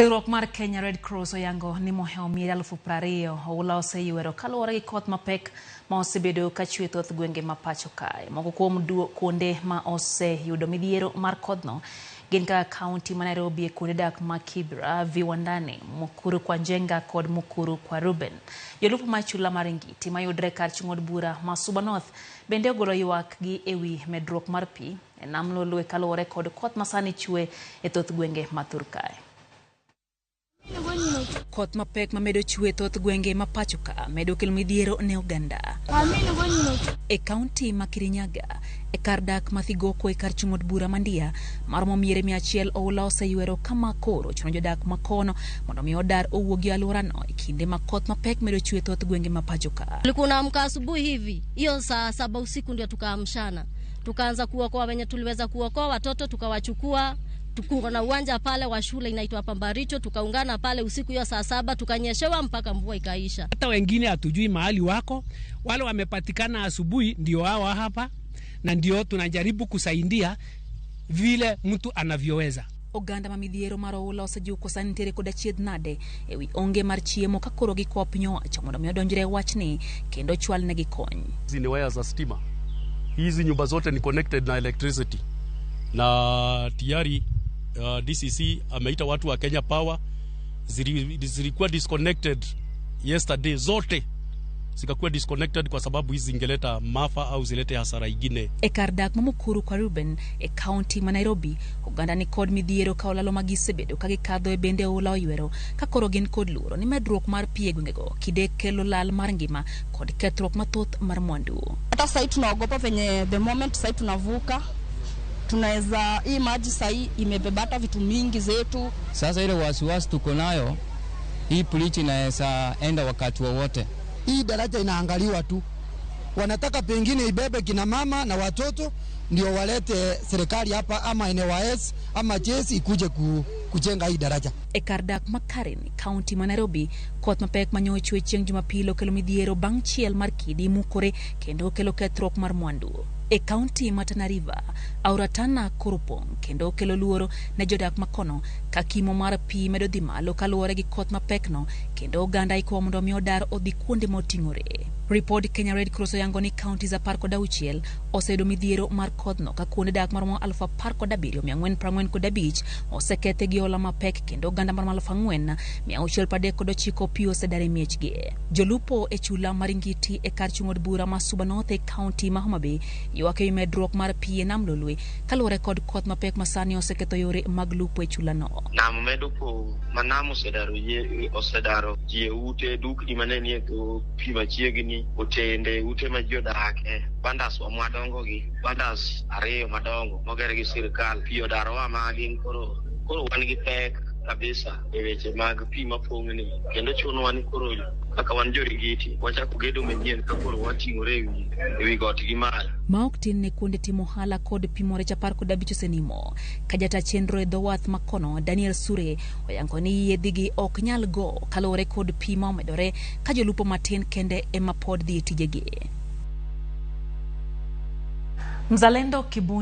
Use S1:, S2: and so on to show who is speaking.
S1: Riwruok mar Kenya Red Cross oyango ni mohewo miere 20,000 oula oseywero kaluwore gi koth mapek ma osebedo ka chwe thoth gwenge ma pacho kae. Moko kuom kuonde ma oseyudo midhiero mar kodhno gin kaka kaunti ma Nairobi e kuonde dak ma Kibra, Viwandani, Mukuru kwa Njenga kod Mukuru kwa Ruben. Jolupo ma chula mar Ingiti mayudre kar chung' od bura ma Suba North bende ogolo ywak gi ewi medruok mar pi e nam Lolwe kaluwore kod koth masani chwe e thoth gwenge ma thur kae. Koth mapek mamedo chwe thoth gwenge ma pacho ka medo kelo midhiero ne oganda. E kaunti ma Kirinyaga, e kar dak ma Thigoko e kar chung' od bura ma Ndia, maromo miere 100 oula oseywero kama koro chuno jodak ma kono mondo mi odar owuogi e alworano e kinde ma koth mapek medo chwe thoth gwenge ma pacho ka.
S2: Tunaamka asubuhi hivi, hiyo saa 7 usiku ndio tukaamshana, tukaanza kuokoa wenye tuliweza kuokoa watoto, tukawachukua tuko na uwanja pale wa shule inaitwa Pambaricho, tukaungana pale usiku hiyo saa 7, tukanyeshewa mpaka mvua ikaisha.
S3: Hata wengine hatujui mahali wako, wale wamepatikana asubuhi ndio hawa hapa, na ndio tunajaribu kusaidia vile mtu anavyoweza.
S1: Oganda ma midhiero mar oula osejuko sani nitiere kod achiedh nade ewi onge mar chiemo ka koro gikwa piny owacho mondo mi odonjre e wachni kendo chwalnegi kony.
S4: Hizi ni waya za stima, hizi nyumba zote ni connected na electricity, na tayari DCC ameita watu wa Kenya Power, zilikuwa disconnected yesterday, zote zikakuwa disconnected kwa sababu hizi zingeleta maafa au zilete hasara ingine.
S1: E kar dak ma Mukuru kwa Ruben e kaunti ma Nairobi, oganda ni kod midhiero ka olalo ma gisebedo ka gikadho e bende oula oywero ka koro gin kod luoro ni medruok mar pi e gwengego kinde kelo lal mar ngima kod kethruok mathoth mar mwandu.
S5: Hata sahii tunaogopa venye the moment sahii tunavuka tunaweza, hii maji sahii imebeba hata vitu mingi zetu.
S6: Sasa ile wasiwasi tuko nayo, hii bridge inaweza enda wakati wowote.
S7: Hii daraja inaangaliwa tu, wanataka pengine ibebe kina mama na watoto ndio walete serikali hapa ama NYS ama jeshi ikuje kujenga hii daraja.
S1: E kar dak ma Karen, kaunti ma Nairobi, koth mapek manyochwe chieng' Jumapil okelo midhiero bang' chiel mar kidi mukore kendo okelo kethruok mar mwandu. E kaunti ma Tana River, aora Tana koro pong' kendo okelo luoro ne jodak makono ka kimo mar pi medo dhi malo kaluwore gi koth mapekno kendo oganda ikwa mondo mi odar odhi kuonde moting'ore. Ripod Kenya Red Cross oyango ni counties 16 oseyudo midhiero mar kodhno ka kuonde dak maromo 17,445 osekethe gi hola mapek kendo oganda maromo 4,639 pi osedar e miechgi. Jolupo e chula mar Ingiti e kar chung' od bura ma Suba North e kaunti ma Homa Bay ywak ewi medruok mar pi e nam Lolwe kaluwore kod koth mapek masani oseketho yore mag lupo e chulano.
S8: Nam medo pong' ma nam osedaro yie, osedaro ji e ute, dukni mane nie dho pi machiegni, otende, ute ma ji odake, bandas wa mwadongo gi, bandas 2 madongo moger gi sirkal, pi odarowa ma gin koro wan gi pek kabisa e weche mag pi mapong'ni, kendo chunowa ni koro kaka wan jo-Ingiti wachako gedo manyien ka koro wating'ore ewi got gi malo.
S1: Ma ok tin ne kuonde timo ohala kod pimo rech 15 osenimo. Ka jata chenro e dho wath makono Daniel Sure oyango ni yiedhigi ok nyal go kaluwore kod pi ma omedore ka jolupo matin kende ema pod dhi e tijegi. Mzalendo Kibunja